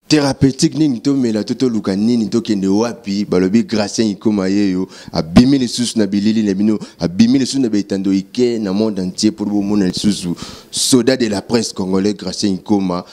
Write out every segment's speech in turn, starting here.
Therapeutique nini tomela to toluka nini tokende wapi? Balobi Gracien Ikoma yeyo abimi lisusu na bilili na bino, abimi lisusu na betando ike na monde entier pour bomona lisusu soda de la presse congolais Gracien Ikoma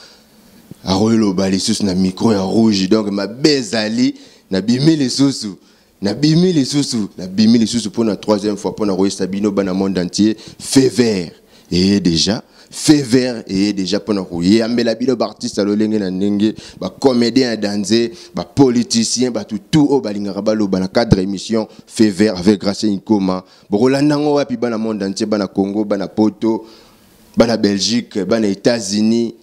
akoyoloba lisusu na micro ya rouge. Donc mabe ezali, nabimi lisusu, nabimi lisusu, nabimi lisusu pour la troisième fois pour na koyesa bino bana monde entier fait vert et déjà fait vert et déjà pour na koyambela bino ba artiste lolenge na ndenge, ba comédien ya danse, ba politicien, ba tout tout oyo balingaka baloba na cadre émission fait vert avec Gracien Ikoma. Bokolanda yango wapi bana monde entier, bana Congo, bana Poto, bana Belgique, bana États-Unis,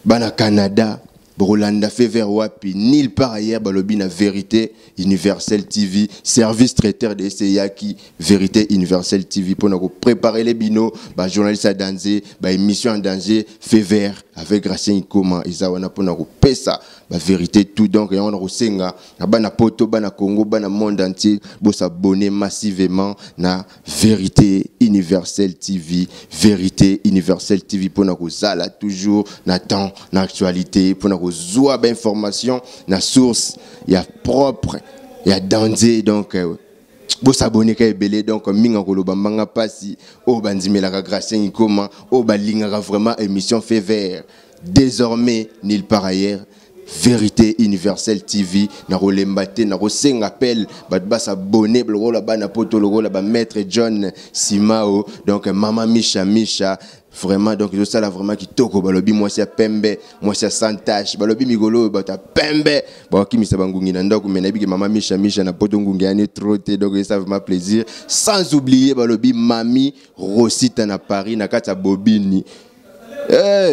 bana Canada? Bokolanda fait vert wapi? Nulle part ailleurs. Balobi na Vérité Universelle TV, service traiteur de Seyaki, Vérité Universelle TV, pour nous préparer les bino ba journaliste à danger, ba émission en danger. Fait vert avec Gracien Ikoma eza wana pour nous pesa ba vérité tout. Donc yango na kosenga na bana Poto, bana Congo, bana monde entier, bo s'abonner massivement na Vérité Universelle TV, Vérité Universelle TV, pour nous kozala toujours na temps na actualité, pour nous kozwa ba information na source ya propre ya danger. Donc bo s'abonner ka ebele. Donc minga koloba mbanga pasi oyo bandimelaka Gracien Ikoma, oyo balingaka vraiment émission fait vert, désormais nulle part ailleurs, Vérité Universelle TV. Na kolemba te, na kosenga appel bato basabone lokola bana Poto, lokola ba maître John Simao, donc mama Misha Misha vraiment. Donc ezosala vraiment kitoko. Balobi mwasi ya pembe, mwasi ya sans tache. Balobi mikolo oyo bato ya pembe bakokimisa bangungi na ndako, me nayebi ke mama Misha Misha na Poto ngungi yani trop te. Donc eza vraiment plaisir. Sans oublier balobi mami Rosita na Paris na kati ya Bobini,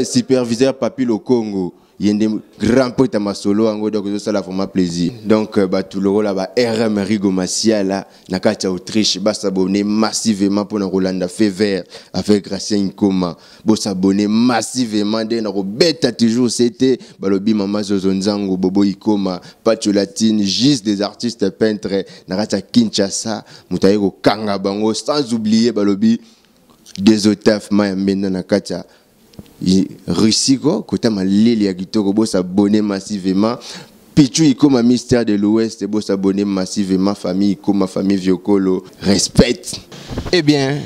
superviseur Papi Lokongo, ye nde grand pote ya masolo yango. Donc ezosala vraiment plaisir. Donc bato lokola ba RM Rigo Masiala na kati ya Autriche basabone massivement mpona kolanda fait vert avec Gracien Ikoma. Bosabone massivement nde na kobeta toujours ct. Balobi mama Zozo Nzango, Bobo Ikoma, Pacho Latine, juste des artistes peintres na kati ya Kinshasa, moto aye kokanga bango. Sans oublier balobi Desotaf Maya Mbenda na kati ya Russie ko kota malili ya kitoko. Bosabone massivement. Pichu Ikoma, mystère de l'Ouest, bosabone massivement. Famille Ikoma, famille Viokolo, respect. Eh bien,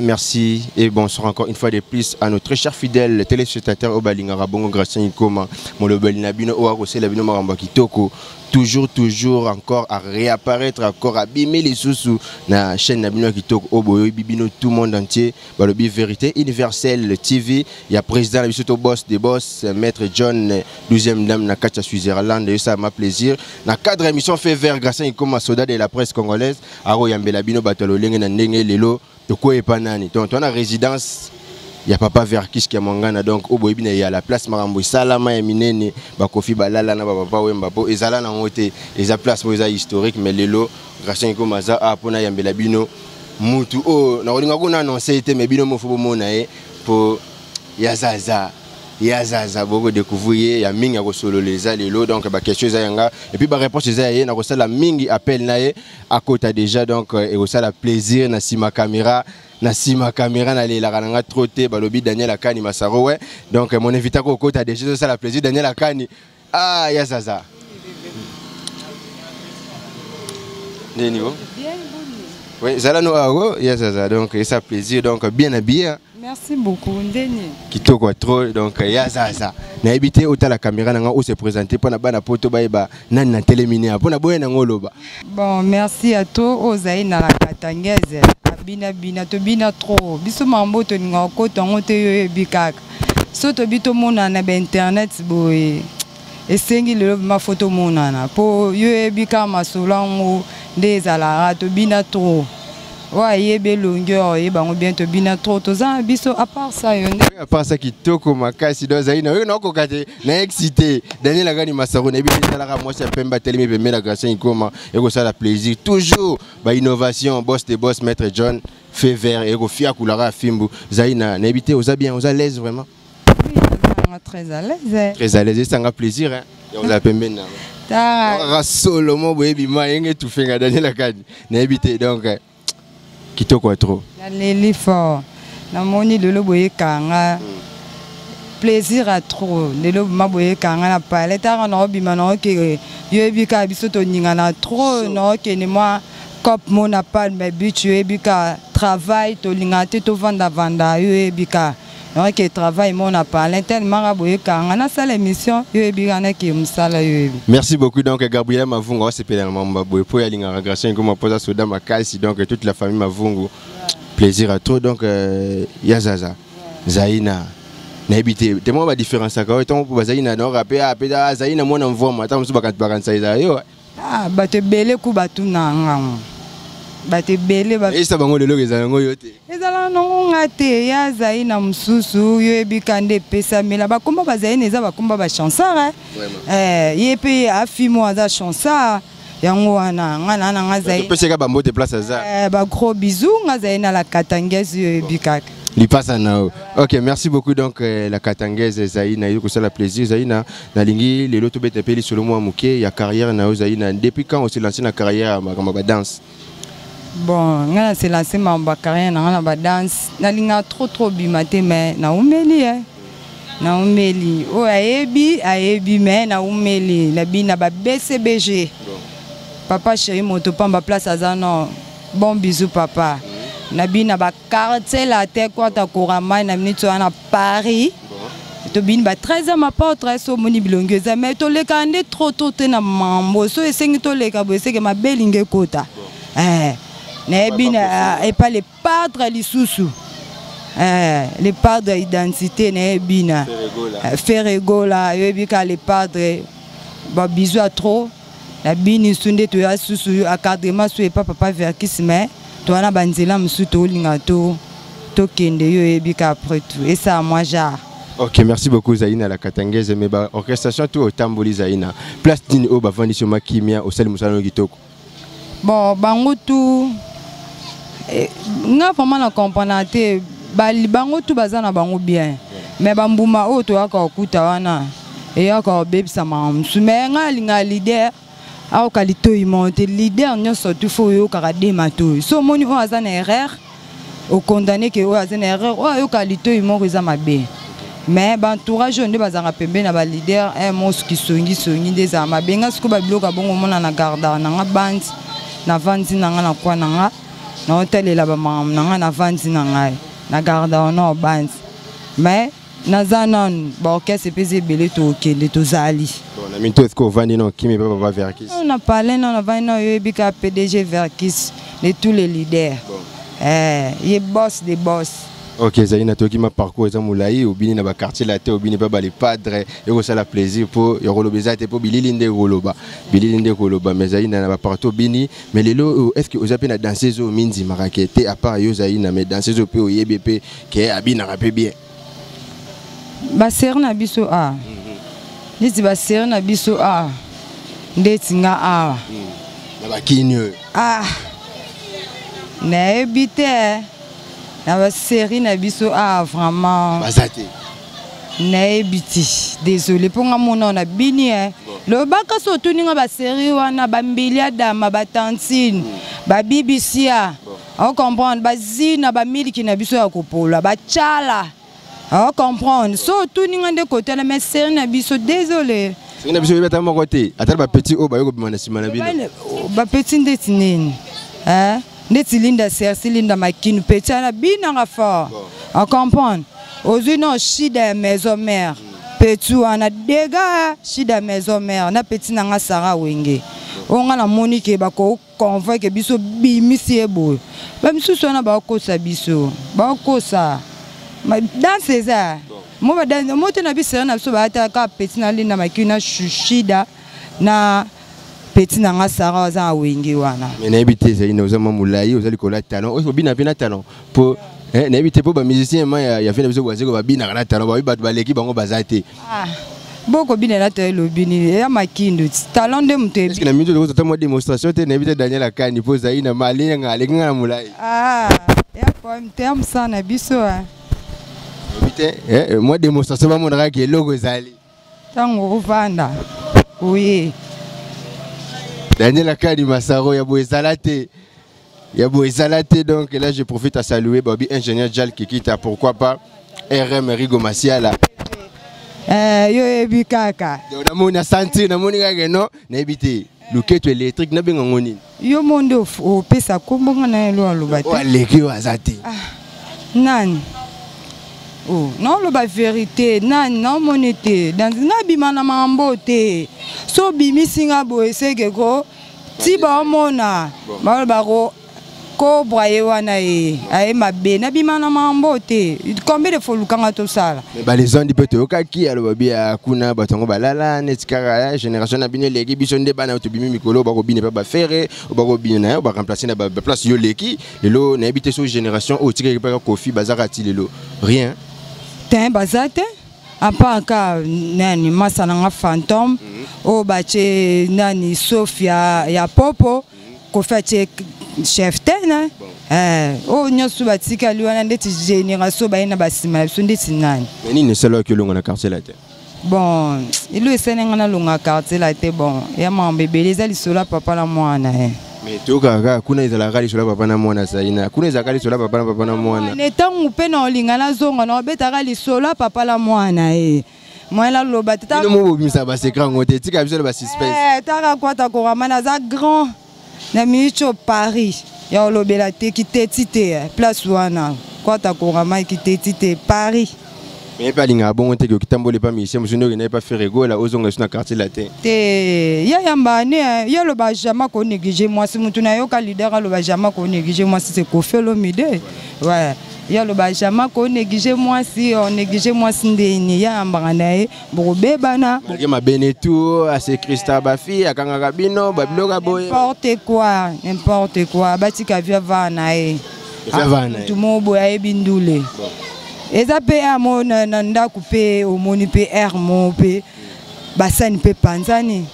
merci et bonsoir encore une fois de plus à nos très chers fidèles téléspectateurs oyo balingaka bongo Gracien Ikoma, molobeli na bino oyo akosela bino makambo ya kitoko. Toujours, toujours encore à réapparaître, encore abimi lisusu na chaîne na bino ya kitoko oyo boyebi bino tout monde entier, balobi Vérité Universelle TV ya président na biso to boss de boss, maître John 12e dame na kati ya Switzerland. Esala plaisir na cadre émission fait vert, Gracien Ikoma, soda de la presse congolaise, akoyambela bino bato ya lolenge na ndenge. Lelo tokoyepa nani? Donc toza na résidence ya papa Verkis ya Mwangana. Donc oyo boyebi na ya la place makambo esalama ya minene, bakofi balala na bapapa Wemba, mpo ezala nango te, eza place moko eza historique. Mais lelo Gracien Ikoma aza a mpona yambela bino mutu oyo nakolinga kuna annonce te, mais bino mofo bomona ye mpo ya zaza ya zaza, bokodécouvrir ye ya mingi ya kosolola eza lelo. Donc baquestion eza yanga et puis baréponse eza ya ye. Nakosala mingi appel na ye akota déjà. Donc ekosala plaisir na nsima caméra, na nsima caméra nalelaka na nga trop te. Balobi Daniel Akani Masaro we. Donc mon invité akokota déjà, ezosala plaisir. Daniel Akani, ah, ya zaza nde niveau. Oui, zala no awo ya zaza. Donc esa plaisir. Donc bien habillé, hein? Merci beaucoup, ndeni. Kitoko trop. Donc ya zaza, nayebi te otala caméra na nga ose présenter mpona bana Poto bayeba nani na telemini mpona boye nango oloba. Bon, merci à toi ozali na la Katangese. Abina bina, tobina trop. Biso mambo tolingaka kokota yango te, yo oyebi kaka. So tobi tomonana na bainternet boye, esengi lelo vraiment fo tomonana mpo yo oyebi kaka masolo yango nde ezalaka. Tobina trop, oyo ayebi elongi oyo oyeba yango bien. Tobina trop, toza na biso. À part ça, yo nde? À part ça, kitoko makasi. Donc azali na oyo naokoka te na excité Daniel Akani Masaro. Nayebi te esalaka mwasi ya pembe atelemi pembe na Gracien Ikoma, ekosala plaisir. Toujours bainnovation, boss de boss, maître John, fait vert ekofiakulaka ya fimbu. Zali na nayebi te, oza bien, oza l'aise vraiment? Oui, naza très à l'aise, eh. Très à l'aise, esanga plaisir, hein? Ya ozala pembeni na Tara. Kaka solo mo boyebi ma yenge tufenga Daniel Akani, nayebi te. Donc kitoko ya trop. Naleli fort, namoni lelo boyekanga. Plaisir à trop. Lelo bima boyeka nga na palais tanga na obima na oke yoyebi kaka biso toningana trop na okende mwa cop mo na palme beach yoyebi kaka travail tolingaka te tovandavanda yoyebi kaka naoke travail mo na palais tellement nga boyeka nga nasala émission yoyebi kaka nake mosala yoyebi. Merci beaucoup. Donc Gabriela Mavungu asepela na mamba boye po alingaka Gracien Ngoma poza soda makasi, donc toute la famille Mavungu, plaisir à trop. Donc ya Zaza Zaina nayebi te te mwa badifférenciaka oyo ntango bazali na nora mpe mpe azali na mwana mvwama ntango mosusu bakanisa ezala yo. Ah, bato ebele ku batuna ngango, bato ebele. Eyesa bango lelo ezala yango yo te. Ezala nango nga te, ye azali na mosusu yo yebi ka nde epesamela bakomba bazali na eza bakomba bachansard. Eh, ye mpe afimo aza chansard, yango wana nga na nga azali. Topesaka bambote place aza. Eh, bagros bisou, nga azali na la Katangaise, yo yebi kaka. Lipasa na yo. Ok, merci beaucoup. Donc la Katangaise ezali na yo kosala plaisir. Ezali na nalingi lelo tobeta mpe lisolo mwa moke ya carrière na yo. Ezali na depuis quand ose lancé na carrière ya makambo ya badanse? Bon, nga na se lancé makambo ya carrière na nga na badanse, nalingaka trop trop bima te, mais naumeli e naumeli oyo ayebi ayebi, mais naumeli nabi na ba BCBG, papa chéri moto pamba place aza non, bon bisou papa, nabi na ba Quartier Latin kwata koramai na minute wana Paris tobini ba 13e apôtre so omoni bilongi eza, mais toleka nde trop to te na mambo so esengi toleka boye eseke mabe elingi ekota. Eh, nayebi na epa le padre lisusu. Eh, le padre identité nayebi na Ferregola, yoyebi ka le padre, babisous ya trop. Nabini su nde toya susu encadrement su epa papa Verkis, mais toza na banzela mosusu tolinga to tokende, yo oyebi ka après tout esala mwa genre. Ok, merci beaucoup Zaina la Katangaise. Mais ba orchestration tout otamboli, Zaina, place nini oyo bavandisi yo makimia, osali mosala no kitoko? Bon, bango tu eh, nga vraiment na comprendre te, bango tu baza na bango bien, mais bambuma oyo toyaka kokuta wana eyaka kobebisa makambo mosusu. Mais nga alingaka leader aoka litoi moko te, leader nyonso tu fo oyokaka de matoi. So omoni oyo aza na erreur, okondane ke oyo aza na erreur, oyo ayoka litoi moko eza mabe. Mais baentourage oyo nde bazalaka pembeni na baleader un mosuki songisongi nde ezala mabe. Nga sikoyo babiloko ya bongo omona na gardaka na nga bandi, navandi na nga na kwa na nga, naotalela bamakambo na nga, navandi na ngai na gardaka na obandi, mais naza nanu baorchestre mpe eza ebele, tokende tozali. Bon, na minto est-ce que ovandi na okimi epa papa Verkis? Na parle na navandi na oyebi kaka PDG Verkis de tous les leaders. Bon. Eh, ye boss de boss. Ok, ezali na toyoki ma parcours eza molai, obini na baquartier latin, obini mpe balepadre, ekosala plaisir mpo ya koloba eza te mpo bilili nde ekoloba, bilili nde ekoloba. Mais ezali na bapartout obini, mais lelo oyo est ce que oza mpe na danseuse oyo mindimaka ke te, à part yo ozali na, mais danseuse oyo mpe oyebi mpe ke abinaka mpe bien? Basérie na biso a neti basérie na biso a ndeti nga awa. Na bakini oyo? Ah, nayebi te, na basérie na biso a vraiment baza te. Nayebi te, désolé, mpo nga mona na bini e lobaka so otuni nga basérie wana, bambili adama, batantine, babibisia, ocomprendre, bazina bamiliki na biso ya kopola bacala, ocomprendre, so otuni nga nde kotala, mais série na biso, désolé. Série na biso oyebi ata moko te, ata bapetit oyo bayoki kobima na nsima na bino? Bapetit ndeti nini? Eh? Ndeti Linda Sersi, Linda Makinu, petit ana binanga fort, ocomprendre, ozwi no shida ya maison mère, petit wana dega shida ya maison mère na petit na nga Sara Wenge oyo nga namoni ke bakoconvaincre biso bimisi ye boye, bamisusu wana bakokosa biso, bakokosa danse eza mo mo te na biso na biso bayataka kaka petit na Linda Makinu na Shida na petit na nga Sara aza na Wenge wana. Mais nayebi te, ezali na oza mwa molai, oza likolo ya talon, oyo obina mpe na talon mpo nayebi te mpo bamusicien ma ya fe na biso bazeko babinaka na talon, babi bato baleki bango baza te. Ah, bokobina na to elobi nini eya makindu talon nde moto. Est-ce que na minute okozwa ata mwa démonstration te? Nayebi te, Daniel Akani mpo ozali na malenga aleki nga na molai. Ah, ya problème te, ya mosala na biso. Nayebi te, mwa démonstration bamonaka ke eloko ezali. Ntango ovanda oye. Daniel Akani Masaro ya boye ezala te, ya boye ezala te. Donc là je profite à saluer Babi ingénieur Jal Kikita, pourquoi pas RM Rigo Masiala. Eh, yo oyebi kaka. Donc namoni asentir, namoni kaka no, nayebi te loketo électrique nabenga ngo nini. Yo mo nde opesa kombo, nga na ye lo aloba te. Oyo aleki oyo aza te. Ah, nani? Oh, naoloba vérité, nani naomoni te. Nga bima na makambo te. So obimisi nga boye, seke ko ti baomona baloba ko kobra ye wana, ye aye mabe. Nabima na makambo te. Combien de fois olukanga tosala? Balezondi mpe toyokaki aloba bia kuna bato yango balala neti kaka génération na bino eleki. Biso nde bana tobimi mikolo, bakobina mpe bafere, bakobina na yo, baremplace na baplace. Yo leki lelo, nayebi te so génération oyo otikaki mpaka Kofi bazaka ti lelo rien. Te, baza te, à part ka nani, masa na nga fantôme oyo batie nani, sauf ya popo Kofi atie chef te na oyo nyonso batikali wana ndeti génération baye na basima na biso ndeti nani. Mais nini esalaki olongo na Quartier Latin? Bon, elo esali nga nalonga Quartier Latin, bon, ya makambo ebele, eza lisolo ya papa na mwana ye. Mais toyokaka kaka kuna ezalaka lisolo ya papa na mwana. Zaina, kuna ezalaka lisolo ya papa na mwana. Na ntango mpe na olinga nazonga, na obetaka lisolo ya papa na mwana ye, moyen naloba te. Bino mo bobimisa basecret yango te, tika biso na basuspense. Taka kwata korama, naza grand na miniti oyo Paris ya kolobela te, kiteti te place wana, kwata korama kiteti te Paris. Mais mpe alingaka bongo te, okitambola epa musicien mosusu nde okenda epa Ferre Gola, ozonga esu na Quartier Latin. Te, ye yamba ne ye aloba jamais konéglige mwasi. Mutu nayoka leader aloba jamais konéglige mwasi, c'est Koffi Olomide. Ouais, ye aloba jamais konéglige mwasi. Onéglige mwasi ndeni? Ye yambaka na ye, bokobebana. Malgré mabene tout ase Krista, bafi akangaka bino babiloko boye. N'importe quoi, n'importe quoi. Batika vie avaa na ye. Mutu moko boye ayebi ndule eza mpe aire mo na ndako mpe omoni mpe aire mo mpe basani mpe panzani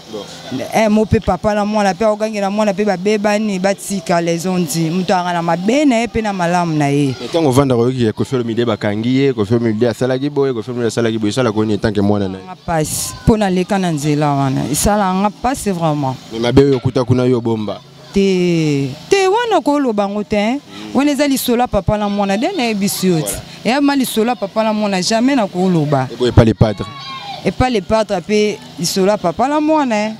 aire mo mpe papa na mwana mpe akogangela mwana mpe babebani. Batika les ondi, moto aka na mabe na ye mpe na malamu na ye. Ntango ovandaka, oyoki ya Koffi Olomide bakangi ye, Koffi Olomide asalaki boye, Koffi Olomide asalaki boye, esalaka oni en tant que mwana na ye? Mpasi mpo naleka na nzela wana, esalanga mpasi vraiment. Mais mabe oyo okuta kuna, yo bomba? Te te, wana koloba yango te. Wana eza lisolo ya papa na mwana nde nayebisi yo ti eyama lisolo ya papa na mwana, jamais nakoloba. Eboye epa le padre? Epa le padre mpe lisolo ya papa na mwana.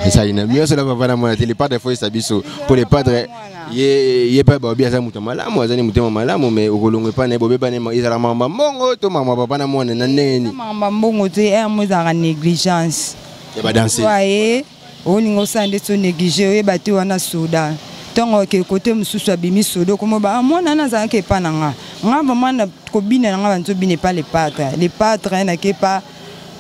Ezali na nyonso na papa na mwana te. Le padre fo yesa biso mpo le padre ye mpe baobi aza moto malamu, aza ni motema malamu. Mais okolongo epa na ye, bobebani, ezala makambo mbongo to makambo papa na mwana na ndenge nini? Makambo mbongo te, ere mo ezalaka négligence ya badanse. Ye olinga osala ndeti onéglige, oyeba te wana soda. Ntongo oke kote mosusu, abimi soda, okomoba mwana wana azalaki epa na nga. Nga vraiment kobina na nga, banzobina epa le padre. Le padre nake epa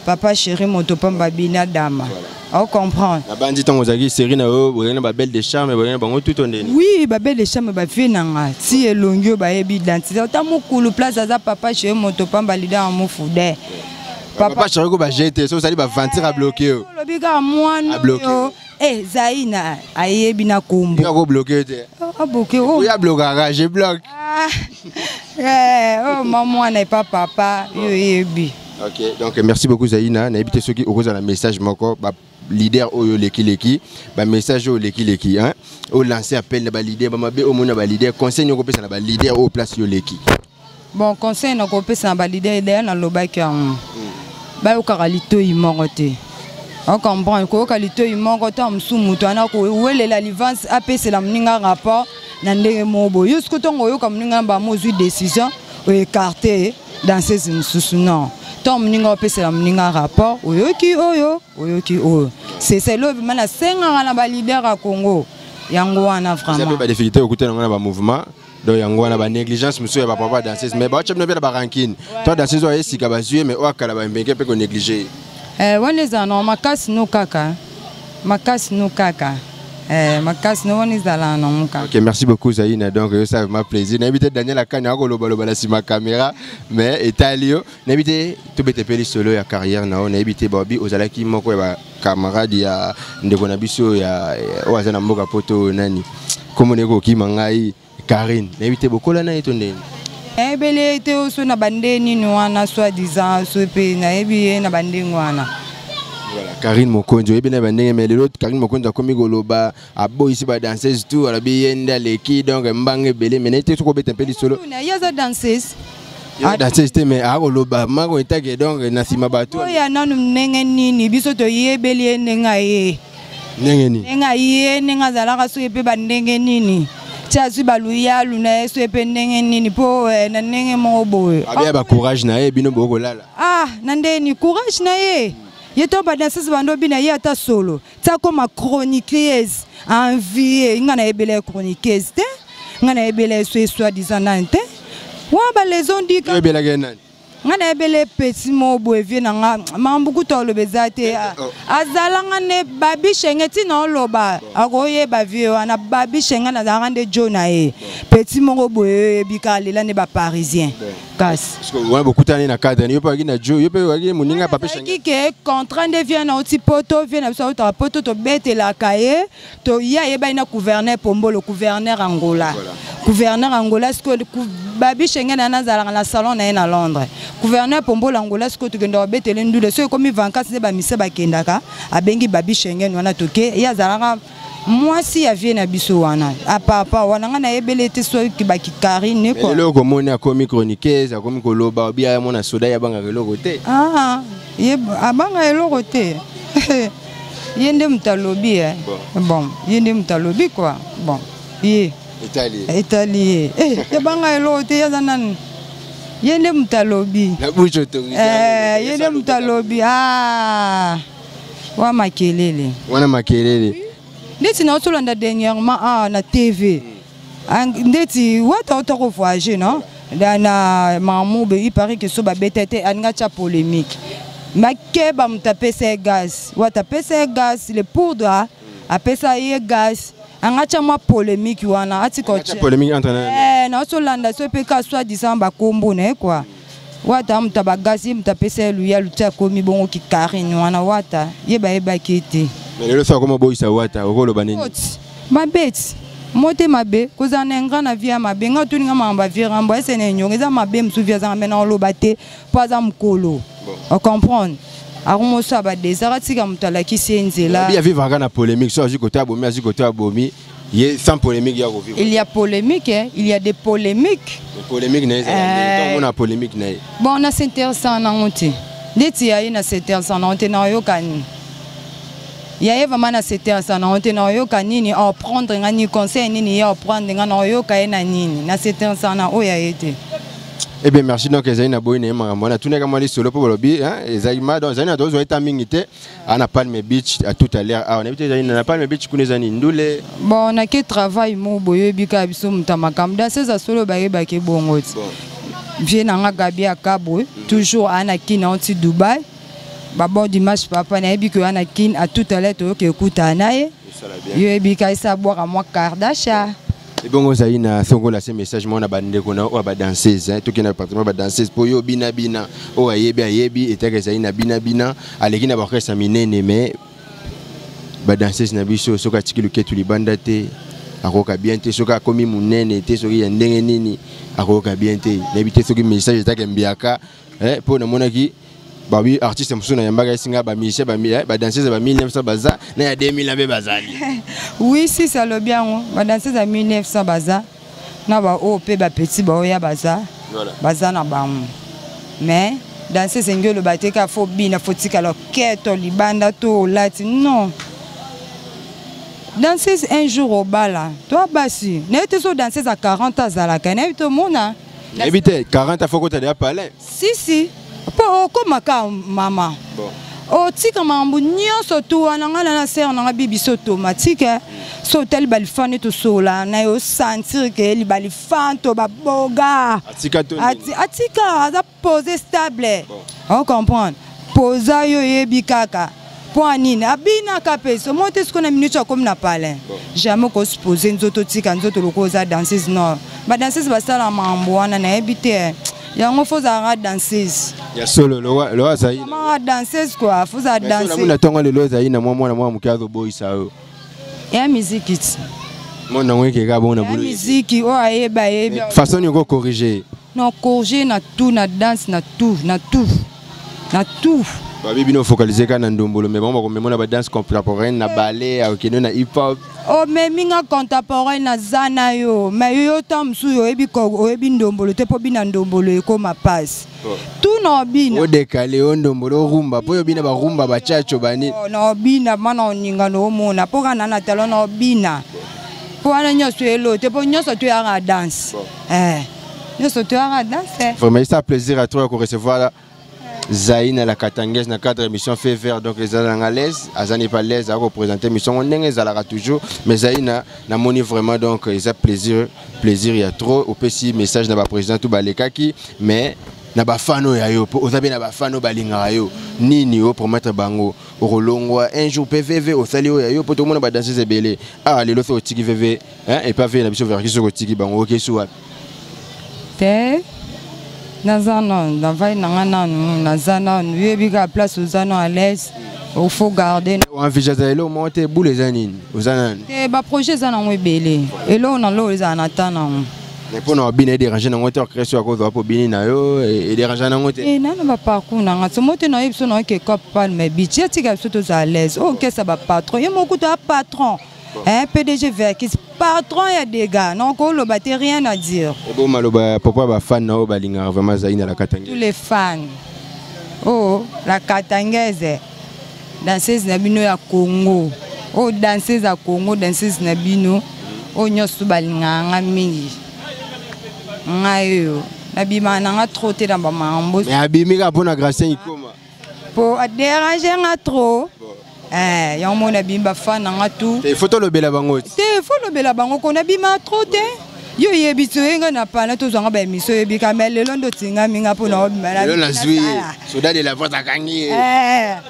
papa chéri, moto pamba bina dama, ocomprendre. Nabandi ntango ozalaki série na yo, bozalaki na babelle de charme, bozalaki na bango tuto ndeni. Oui, babelle de charme bavie na nga ti elongi oyo bayebi identité. Ata mokulu place aza papa chéri, moto pamba leader ya mofude. Papa chéri ko bajete so ozali baventure abloke yo. Olobi kaka mwana oyo Zaina ayebi na kombo. Yo akobloke te. Abloke. Oyo ablokaka, je bloque. Oyo ma mwana epa papa, yo oyebi. Ok, donc merci beaucoup Zaina. Nayebi te soki okozala message moko ba leader oyo leki ba message oyo leki, hein, o lancer appel na ba leader ba mabe omona ba leader, conseil nyoko pesa na ba leader oyo place yo leki. Bon, conseil nakopesa na baleader, deya nalobaki yango, bayokaka litoi moko te, ocomprendre? Koyoka litoi moko te, mosusu moto wana kowelela livance, apesela moninga rapport na ndenge moko boye. Yo soki ntongo oyoka moninga na bamo, ozwi décision oécarte danseuse mosusu. Non, ntongo moninga opesela moninga rapport, oyoki oyo, oyoki oyo, c'est ça. Eloko vraiment nasengaka na baleader ya Congo, yango wana vraiment. Badifficulté okutana yango na bamouvement, donc yango wana banégligence mosusu ya bapapa danseuse, mais baotya bino mpe na barancune to danseuse oyo ayesika bazwi ye, mais oyo akala bambenge mpe konéglige. Wana ezala nango makasi no kaka, makasi no kaka, makasi no wana ezala nango kaka. Ok, merci beaucoup Zaina. Donc ça vraiment plaisir. Nayebi te Daniel Akani akolobaloba na nsima caméra, mais etali yo. Nayebi te, tobete mpe lisolo ya carrière na yo. Nayebi te, babi ozalaki moko ya bacamarade ya ndeko na biso ya oyo aza na mboka Poto, nani kombo na ye kokima ngai, Karine. Nayebi te, bokola na ye to ndeni? Nayebeli ye te, so na bande nini wana, soi disant so mpe nayebi ye na bandenge wana. Voilà, Karine Mokonzi oyebi na bandenge, mais lelo Karine Mokonzi akomi koloba, aboyisi badanseuse tout, alobi ye nde aleki, donc mbanga ebele. Mais nayebi te soki obeta mpe lisolo. Ye aza danseuse. Danseuse te, mais akoloba mako etake, donc na nsima bato. Oya nanu ndenge nini biso toyebeli ye, ndenge aye. Ndenge nini? Ndenge aye, ndenge azalaka, soki mpe bandenge nini ti azwi baluyalu na ye, soki mpe ndenge nini, mpo na ndenge moko boye. Abeya bacourage na ye, bino bokolala. Ah, na ndeni courage na ye, ye to badanseuse bando bina ye ata solo ti akoma chroniqueuse envie. Nga nayebela ye chroniqueuse te, nga nayebela ye so ye soi-disant nani te wana, baleson dika. Oyebelaka ye nani? Nga nayebela ye petit moko boye, vie na nga, makambo kuta oloba eza te. Azalanga nde babi shenge, ntina oloba akoyeba vie wana. Babi shenge nazalaka nde jo na ye, petit moko boye oyebi kaka lela nde baparisien kasi. Wana bokutani na cadre, yo mpe waki na jo, yo mpe waki moninga pape Shenge. Azalaki ke contrat nde vie na oti poto, vie na biso autaka poto, tobetelaka ye to ye ayebani na gouverneur Pombolo, gouverneur Angola. Gouverneur Angola sikoyo, babi shenge na ye nazalaka na salon na ye na Londres, gouverneur Pombolo Angola. Sikoyo tokenda kobetele ndule, soki ekomi vacances nde bamise bakendaka, abengi babi Shengen wana, toke. Ye azalaka mwasi ya vie na biso wana, apapa wana. Ngai nayebeli ete soki bakikarine quoi. Lelo okomoni akomi chroniqueuse, akomi koloba, obi aya mwana soda, ye abangaka eloko te. Ah, ye abanga eloko te, ye nde moto alobi, eh. Bon, ye nde moto alobi quoi. Bon, ye etali. Etali ye, eh, yabanga eloko te, ye aza nani? Ye nde moto alobi. Na bouche autorisée. Eh, ye nde moto alobi. Ah, wa makelele. Wana makelele. Ndeti na otolanda dernièrement, ah, na TV. Ndeti wata ota kovoyage non na Mamube, il paraît que so babeta te, aninga atya polémique, makeba moto apesa ye gaz, wata apesa ye gaz, le poudre apesa ye gaz, anga atya mwa polémique wana, atika. Atia polémique entre na Eh, naozolanda so mpe ka soi-disant bakombo na ye quoi. Wata moto abagasi ye, moto apesa ye luya luti, akomi bongo kikarine wana. Wata ye bayebaki ye te. Mais lelo so akoma boyisa wata, okoloba nini? Oti mabe ti mote mabe, kozala na ingrat na vie ya mabe. Nga otuninga makambo ya vie Rambo ese na enyongo eza mabe mosusu, vie azanga me na oloba te mpo aza mokolo, ocomprendre, akomosala badésert, atika moto alakisi ye nzela. Abi avivaka na polémique, so azwi kote abomi, azwi kote abomi ye, sans polémique ya kovivre. Il y a polémique, hein? Il y a des polémiques. Mais polémique na ye ezala ndenge ntango omona polémique na ye? Bon, na s'intéressant nango te, ndeti ya ye na s'intéressant nango te, na oyoka nini ya ye vraiment, na s'intéressant nango te, na oyoka nini, aoprendre nga nini, conseil nini ye aoprendre nga, na oyoka ye na nini, na s'intéressant na oyo ya ye te. Eh bien, merci. Donc ezali na boyi na ye makambo wana, tunaka mwa lisolo mpo balobi, hein, ezali ma donc ezali na tozwa eta mingi te aa na Palme Beach. À tout à l'heure awa nayebi te ezali na Palme Beach, kuna ezali ndule. Bon, nake travail mo boye, oyebi kaka biso moto ya makambo danseuse solo bayebaki bongo ti vie na nga Gabi Akabwe toujours aa na Kine, auti Dubai. Babon dimanche papa, nayebi ke oya na Kine. À tout à l'heure toyoki ekutana na ye, yo yebi ka esa abwaka mwa Kardasha. Ebongo ozali na songola se message moko na bandeko na oyo ya badanseuse, tokende na département badanseuse, mpo yo bina bina oyo ayebi ayebi etaka ezali na bina bina, aleki na baorchestre minene, mais badanseuse na biso, soki atiki luketu libanda te, akoyoka bien te. Soki akomi monene te, soki ya ndenge nini, akoyoka bien te. Nayebi te soki message etaka mbiaka, mpo namonaki babi artiste mosusu nayambaka esinga bamusicien, badanseuse ba 1900 baza na ya 2000 mpe bazali. Oui, si alobi yango, badanseuse ya 1900 baza na baoyo mpe bapeti baoya baza. Baza na bango, mais danseuse engi oloba te ka fo bina, fo tikala keto libanda to olati non. Danseuse un jour obala to basi nayebi te, so danseuse ya 40 azalaka, nayebi te, omona. Nayebi te, 40 afo kota deya palin. Si si, mpo okomaka mama, otika makambo nyonso tu wana. Ngai na sere nanga bi biso automatique, so otali balifani, tosola na ye, osentir ke balifan to baboga. Atika to. Atika, aza posé, stable, ocomprendre, posa yo oyebi kaka mpo anini abinaka mpe somo te. Sikoyo na minute akomi na palin, jamais okosupose nzoto, tika nzoto lokola oza danseuse. Non, badanseuse basala makambo wana, nayebi te yango, fo ozalaka danseuse. Ya solo, lowa azali. Mama danseuse quoi, fo ozala danseuse. Na ntongo lelo ezali na mwa mwana mwa moke azoboyisa yo. Ya miziki ti. Mona yango ekeka bongo na ya bulu. Miziki oyo ayeba ayebi. Façon nini okocorrige? Non, corrige na tout, na danse, na tout, na tout, na tout. Babi bino focaliser kaka na ndombolo, mais bango bakomema na badanse contemporaine, na ballet, akokende na hip hop. Omemi nga contemporaine, naza na yo, mais yo ta mosusu oyebi oyebi ndombolo te, mpo bina ndombolo ekóma mpasi tu na obina. Odekale o ndombolo, orumba, mpo oyo bina barumba bachacho bani. Oh, na obina mana oninga na omona mpo kaka na na talon na obina, mpo wana nyonso elo te, mpo nyonso toyaka danse, nyonso toyaka danse. Vraiment, c'est un plaisir à toi de recevoir Zaïna la Katangaise na cadre émission Fait Vert. Donc ezala à l'aise, azani pas l'aise à représenter émission ndenge ezalaka toujours, mais Zaïna namoni vraiment, donc eza plaisir, plaisir ya trop. Opesi message na ba président tout balekaki, mais na bafano ya yo, po oza mpe na bafano balingaka yo, nini o promettre bango? Okolongwa un jour mpe VV osali oyo ya yo, mpo tomona badanseuse ebele. Ah, lelo so otiki VV epa ve na biso Verki, soki otiki bango, okesi wapi? Te, naza nanu navai nanga nanu, naza nanu, yoyebi kaka place oza no à l'aise, il faut garder. Envisager eloko moko te, bule eza nini, oza nani? Te, baprojet eza nango ebele, eloko na loko ezala na temps nango. Mais mpo na obina, edérange nango te? Orchestre akozwa mpo obini na yo, edérange nango te? E nana baparcours nanga somo te, nayebi biso nayoki ecop Palme Beach, etika biso toza à l'aise. Oyo okesa bapatron, ye moko kuta patron, hein, PDG Verkis, patron ya dégâts, donc oloba te, rien à dire. Ebo maloba ya papa, bafan na oyo balingaka vraiment Zaïna la Katangaise. Tous les fans, oh, la Katangaise, danseuse na bino ya Congo, oyo danseuse ya Congo, danseuse na bino oyo nyonso balingaka nga mingi. Ngai oyo nabimaka nanga trop te na bamakambo. Mais abimi kaka mpo na Gracien Ikoma. Po adérange nga trop. Yango mona abimi, bafan na nga tout. Il faut tolobela bango. Te, faut lobela bango ko nabima trop te. Yo oyebi ti oye ngai na pana, tozwanga baémission, oyebi ka, mais lelo nde otingami nga mpona obima. Lelo nazwi ye, soda de la voix akangi ye.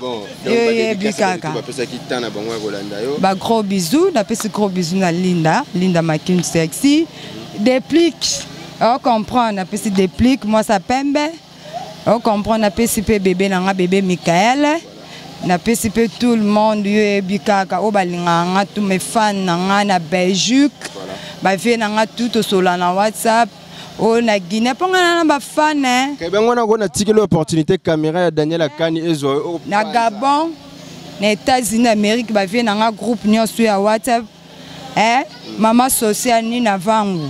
Bon, yo oyebi kaka. Bapesaki temps na bango ya kolanda yo. Bagros bisous, napesi gros bisous na Linda, Linda Makin Sexy, Déplique, ocomprendre, napesi Déplique mwasa pembe, ocomprendre, napesi mpe bébé na nga, bébé Michael, napesi mpe tout le monde, yo oyebi kaka oyo balingaka nga, tous mes fans na nga na Belgique, bavie na nga tout, tosola na WhatsApp, oyo na Guinée, mpo nga na bafan. Bango wana ko natikeli opportunité, caméra ya Daniel Akani ezwa. Na Gabon, na États-Unis Amérique, bavie na nga, groupe nyonso ya WhatsApp, mama social nina vangu,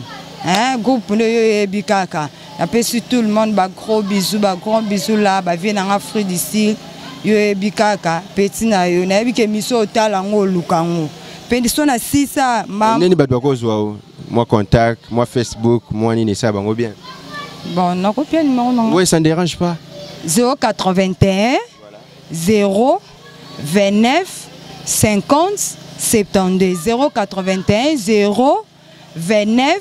groupe nde oyo oyebi kaka. Napesi tout le monde bagros bisous, bagros bisous la bavie na nga fruit d'ici, yo oyebi kaka petit na yo, nayebi ke miso otala yango, oluka yango mpe so na sisa. Nini bato bakozwa o mwa contact, mwa Facebook, mwa nini, esala bango bien? Bon, nakopia numéro nanga. Oui, ça ne dérange pas. 081 0 29 50 72, 081 0 29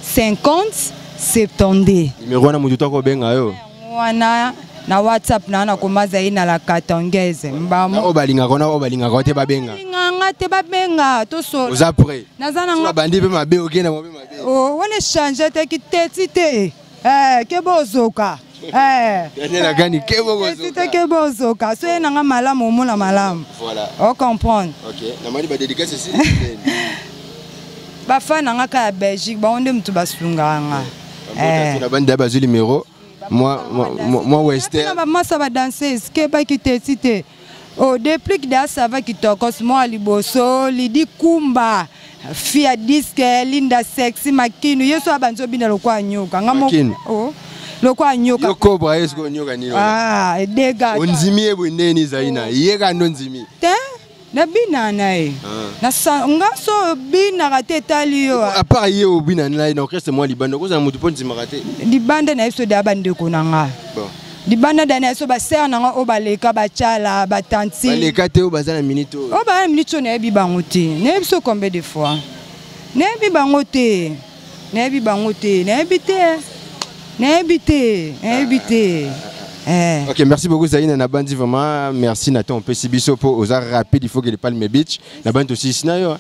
50 72. Numéro wana motu tokobenga yo. Wana na WhatsApp na nakoma Zaina la Katangaise. Mbamo oyo balingaka wana, oyo balingaka te babenga. Balinganga te babenga, tosola. Oza prêt? Naza nanga. Bandi mpe mabe, okenda mabe mabe. Oh, wana échange te, kiteti te, ke bozoka. Daniel Akani, ke teti te, ke bozoka, so ye nanga malamu, omona malamu. Voilà. Ocomprendre. Ok, namani badédicace esi. Bafan nanga kaka ya Belgique, bango nde motu basungaka nga. Na bandi bazwi numéro mwa western. Bamasa badanseuse, kebaki teti te. Oh, Déplique de asava kitokos mwa liboso, Lidi Kumba, fia disque, Linda Sexy Makinu, ye so abandi obina lokwa nyoka nga moko. Oh, lokwa nyoka. Yo kobra ye sikoyo, nyoka nini? Ah, dega. Ondimi ye boye ndenge nini? Ezali na ye kaka ndo ndimi. Te, nabina na ye, nga so obinaka te, etali yo. À part ye obina na ye na orchestre mwa libanda, okozala motu mpo ndimaka te. Libanda na ye so deya bandeko na nga. Libanda da na ye so basere na nga oyo baleka, batiala batanti. Baleka te, oyo baza na minute oyo. Oyo baza na minute oyo, nayebi bango te. Nayebi so combien de fois, nayebi bango te, nayebi bango te, nayebi te, nayebi te, nayebi te. Ok, merci beaucoup Zaina Nabandi, vraiment merci Nathan, opesi biso po oza rapide, il faut que le Palme Beach. Nabandi aussi sina yo.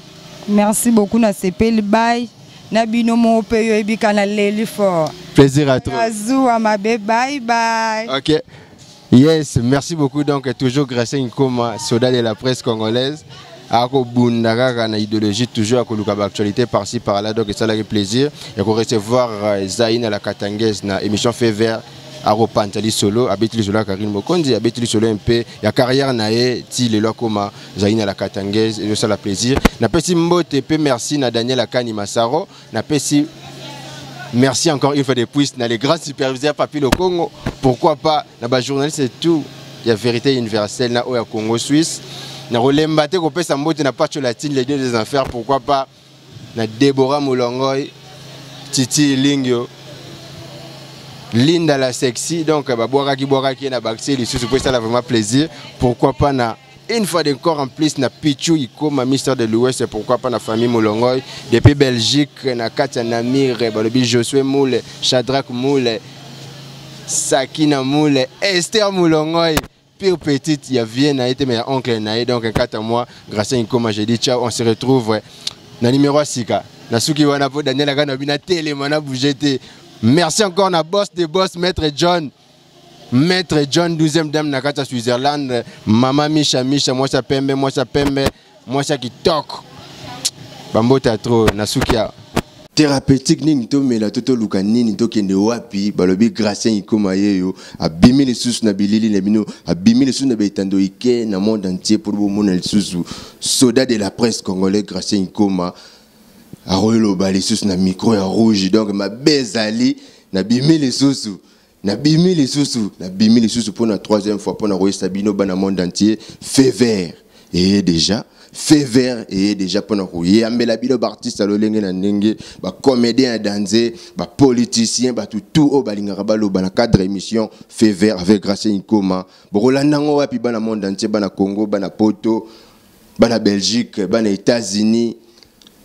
Merci beaucoup, nasepeli, bye na bino moko mpe, yo oyebi ka na leli fort. Plaisir à toi. Azuwa mabe, bye bye. Ok. Yes, merci beaucoup. Donc, toujours Gracien Nkoma, soldat de la presse congolaise. Akobunda kaka na idéologie, toujours akoluka baactualité par-ci par-là. Donc esalaki plaisir ya korecevoir Zaina la Katangaise na émission Fait Vert. Akopanza lisolo, abeti lisolo ya Karine Mokonzi, abeti lisolo mpe ya carrière na ye ti lelo akoma Zaina la Katangaise. Ezosala plaisir. Napesi mbote mpe merci na Daniel Akani Masaro. Napesi merci encore une fois de plus na les grands superviseurs Papi Lokongo, pourquoi pas na ba journaliste et tout ya Vérité Universelle na oyo ya Congo Suisse. Na kolemba te kopesa mbote na Pacho Latine, les dieux des enfers, pourquoi pas na Deborah Moulongoy, Titi Lingio, Linda la sexy. Donc babwakaki bwakaki na bakisi lisusu po esala vraiment plaisir. Pourquoi pas na une fois encore en plus na Pichu Ikoma, Mister de l'Ouest, pourquoi pas na famille Moulongoy depuis Belgique, na Katia Namir, balobi Josué Moule, Shadrach Moule, Sakina Moule, Esther Moulongoy, pire petite, il y a Vienne a été mais oncle na, donc quant à moi Gracien Ikoma, j'ai dit ciao, on se retrouve na numéro 6 na suki wana po Daniel akana bina télé mana bouger te. Merci encore na boss de boss Maître John. Maître John 12e dame na kati ya Switzerland, Mama Misha Misha, moi ça pembe, moi ça pembe, moi ça qui toque. Bambota trop na sukia. Thérapeutique nini tomela to toluka nini tokende wapi? Balobi Gracien Ikoma yeyo abimi lisusu na bilili na bino, abimi lisusu na betando ike na monde entier pour bomona lisusu soda de la presse congolais Gracien Ikoma aroyoloba lisusu na micro ya rouge. Donc mabezali na bimi lisusu, nabimi lisusu, nabimi lisusu pour la troisième fois pour na royisa bino bana monde entier. Fait vert et déjà fait vert et déjà pour na koyambela bino ba artiste lolenge na ndenge, ba comédien ya danse, ba politicien, ba tout tout oyo balingaka baloba na cadre émission Fait vert avec Gracien Ikoma. Bokolanda ngo wapi bana monde entier, bana Congo, bana Poto, bana Belgique, bana États-Unis,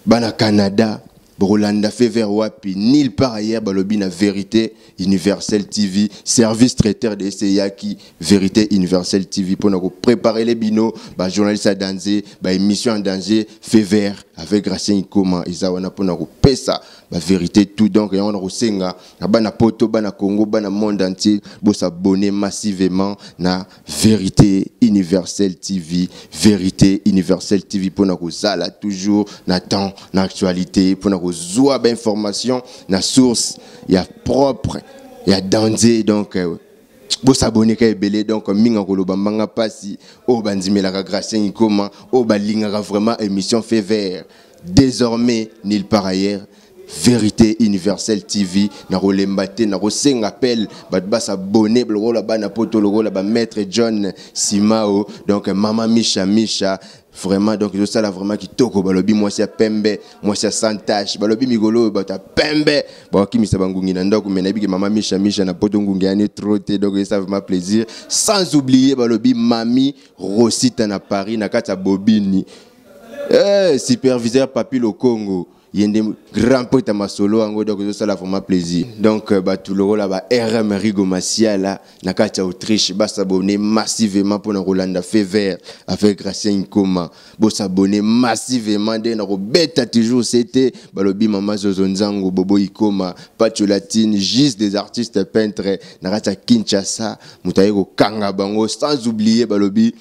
bana Canada? Bolanda Fait vert wapi? Nulle part ailleurs. Balobi na Vérité Universelle TV, service traiteur de Seyaki, Vérité Universelle TV pour nous préparer les bino, ba journaliste à danger, ba émission en danger. Fait vert avec Gracien Ikoma eza wana pour nous pesa ba vérité tout. Donc on rosenga na bana Poto, bana Congo, bana monde entier, bo s'abonner massivement na Vérité Universelle TV, Vérité Universelle TV pour nous zala toujours na temps, na actualité, pour nous zwa ba information na source ya propre ya danger. Donc bo s'abonner ka ebele. Donc minga koloba mbanga pasi o bandimelaka Gracien Ikoma, o balingaka vraiment émission Fait vert désormais nulle part ailleurs, Vérité Universelle TV. Na rolemba te, na rosenga appel bato ba s'abonner lokola bana Poto, lokola ba Maître John Simao, donc Mama Misha Misha vraiment. Donc ezosala vraiment kitoko. Balobi mwasi ya pembe, mwasi ya sans tache. Balobi mikolo oyo bato ya pembe bakokimisa bangungi na ndako, me nayebi ke Mama Misha Misha na Poto ngungi yani trop te. Donc eza vraiment plaisir. Sans oublier balobi Mami Rosita na Paris na kati ya Bobini, superviseur Papi Lokongo, yende grand pote masolo yango. Donc ezosala vraiment plaisir. Donc bato lokola ba RM Rigo Masiala na kati ya Autriche basabonner massivement mpona kolanda Fait vert avec Gracien Ikoma. Bosabonner massivement nde na kobeta toujours c'était balobi Mama Zozo Nzango, Bobo Ikoma, Pacho Latine, juste des artistes peintres na kati ya Kinshasa, moto aye kokanga bango. Sans oublier balobi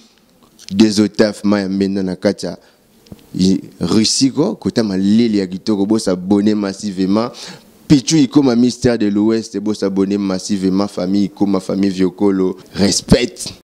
des otaf maya mbenda na kati ya Russie ko kota maleli ya kitoko. Bosabonner massivement. Pichu Ikoma, Mystère de l'Ouest, bosabonner massivement. Famille Ikoma, famille Viokolo, respect.